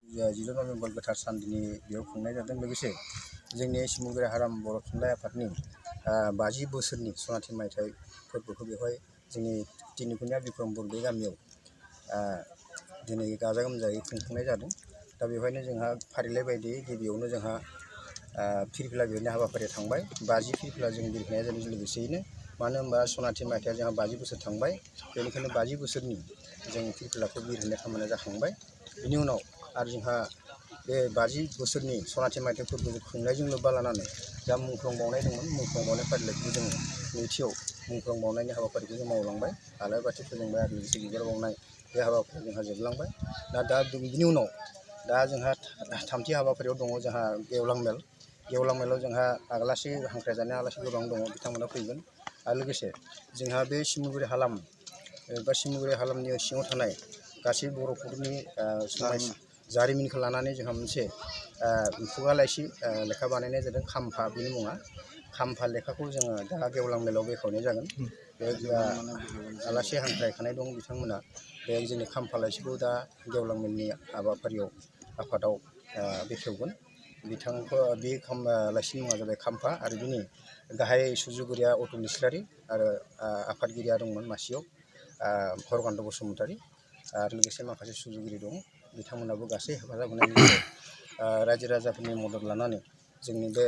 16 November गोथार सान दिनै बेयाव खुंनाय जादों। लोगोसे जोंनि सिमुलगुरि हाराम बर' थुनलाइ आफादनि 50 बोसोरनि सनाथि मायथाइ फोरबोखौ बेवहाय जोंनि तिनिकुनिया बिक्रमपुर बे गामियाव दिनै गाजा गोमजायै खुंफुंनाय जादों। दा बेवहायनो जोंहा फारिलाइ बायदियै गिबियावनो जोंहा फिरफिला बिरहोनाय हाबाफारिया थांबाय। 50 फिरफिला जों बिरहोनाय जादों। लोगोसेयैनो मानो होनबा सनाथि मायथाइया जोंहा 50 बोसोर थांबाय, बेनिखायनो 50 बोसोरनि जों फिरफिलाखौ बिरहोनाय खामानिया जाखांबाय। बिनि उनाव आरो जोंहा बे 50 बोसोरनि सनाथि मायथाइ फोरबो खुंनायजों लोब्बा लानानै जा मुंख्लं बावनाय दंमोन, मुंख्लं बावनाय फारिलाइखौ जोङो नैथियाव मुंख्लं बावनायनि हाबाफारिखौ जों मावलांबाय। आलारि बाथि फोजोंबाय आरो लोगोसे बिबार बावनाय बे हाबाफारिया जोंहा जोबलांबाय। दा बिनि उनाव दा जोंहा थामथि हाबाफारियाव दङ जोंहा गेवलां मेल। गेवलां मेलाव जोंहा आलासि हांख्रायजानाय आलासि गोबां दङ, बिथांमोना फैगोन। आरो लोगोसे जोंहा बे सिमुलगुरि हालाम बा सिमुलगुरि हालामनि सिङाव थानाय गासै बर'फोरनि जारिमिनखौ लानानै जोंहा मोनसे खुगा लाइसि लेखा बानायनाय जादों। खाम्फा बिनि मुङा। खाम्फा लेखाखौ जोङो दा गेवलां मेलाव बेखेवनाय जागोन। बे आलासि हांख्रायखानाय दं बिथांमोना बे जोंनि खाम्फा लाइसिखौ दा गेवलां मेलनि हाबाफारियाव आफादाव बेखेवगोन। बिथांखौ बे लाइसिनि मुङा जाबाय खाम्फा आरो बिनि गाहाय सुजुगिरिया अतुल इस्लारि आरो आफादगिरिया दंमोन मासियाव हरकान्त बसुमतारी आरो लोगोसे माखासे सुजुगिरि दं। बिथांमोनाबो गासै हेफाजाब होनायनि गेजेराव रायजो राजाफोरनि मदद लानानै जोंनि बे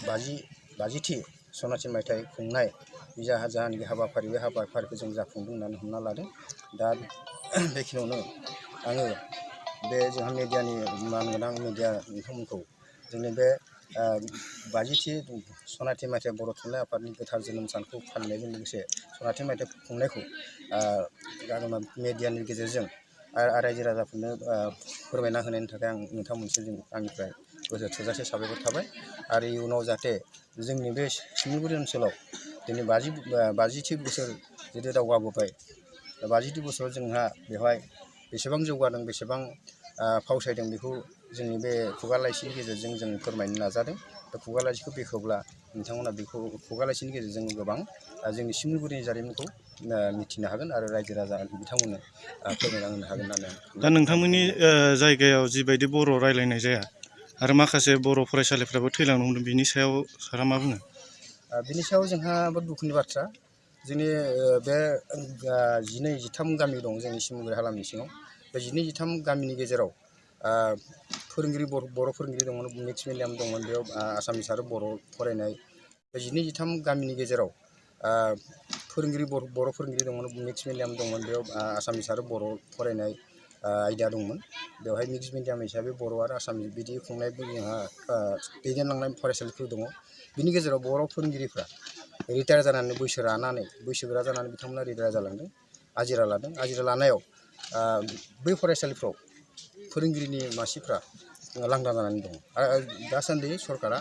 50थि सनाथि मायथाइ खुंनाय जाहानाखि हाबाफारि, बे हाबाफारिखौ जों जाफुंदों होननानै हमना लादों। दा बेखिनियावनो आङो बे जोंहा मिडियानि मानगोनां मिडिया नोंथांमोनखौ जोंनि बे 50थि सनाथि मायथाइ बर' थुनलाइ आफादनि गोथार जोनोम सानखौ फालिनायजों लोगोसे सनाथि मायथाइ खुंनायखौ मिडियानि गेजेरजों रायजो राजाफोरनो फोरमायना होनायनि थाखाय आं नोंथांमोनसिम आंनिफ्राय गोसो थोजासे साबायखर थाबाय। आरो इयुनाव जाहाथे जोंनि बे सिमुलगुरि ओनसोलाव दिनै 50थि बोसोर जितु दावगाबोबाय, 50थि बोसोराव जोंहा बेवहाय बेसेबां जौगादों, बेसेबां फावसायदों, बेखौ जोंनि बे खुगा लाइसिनि गेजेरजों जों फोरमायनो नाजादों। दा खुगा लाइसिखौ बेखेवब्ला नोंथांमोना बेखौ खुगा लाइसिनि गेजेरजों गोबां जोंनि सिमुलगुरिनि जारिमिनखौ मिथिनो हागोन आरो रायजो राजा बिथांमोननो फोरमायना होनो हागोन होननानै दा नोंथांमोननि जायगायाव जिबायदि बर' रायज्लायनाय जाया आरो माखासे बर' फरायसालिफ्राबो थैलांनो हमदों, बिनि सायाव सारा मा बुङो? बिनि सायाव जोंहा दुखुनि बाथ्रा। जोंनि बे 12-13 गामि दं जोंनि सिमुलगुरि हालामनि सिङाव। बे 12-13 गामिनि गेजेराव फोरोंगिरि बर' फोरोंगिरि दंमोन, मिक्स मिडियाम दंमोन, बेयाव आसामिस आरो बर' फरायनाय। बे 12-13 गामिनि गेजेराव फोरोंगिरि बर' फोरोंगिरि दंमोन, मिक्स मिडियाम दंमोन, बेयाव आसामिस आरो बर' फरायनाय आयदा दंमोन। बेवहाय मिक्स मिडियाम हिसाबै बर' आरो आसामिस बिदि खुंनाय जोंहा दैदेनलांनाय फरायसालिफोर दङ। बिनि गेजेराव बर' फोरोंगिरिफ्रा रिटायार जानानै बैसोगोरा जानानै बिथांमोना रिटायार जालांदों, आजिरा लादों। आजिरा लानायाव बै फरायसालिफ्राव फोरोंगिरिनि मासिफ्रा लांदां जानानै दङ। दासान्दि सरकारा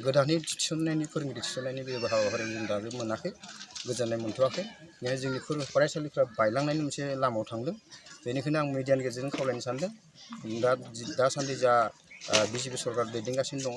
गोदानै फोरोंगिरि थिसननायनि बे हाबाफारि जों दाबो मोनाखै, गोजोननाय मोनथ'वाखै। जोंनि फरायसालिफ्रा बायलांनायनि मोनसे लामायाव थांदों। बेनिखायनो आं मिडियानि गेजेरजों खावलायनो सानदों, दासान्दि जा बिजेपि सरकार दैदेनगासिनो दङ,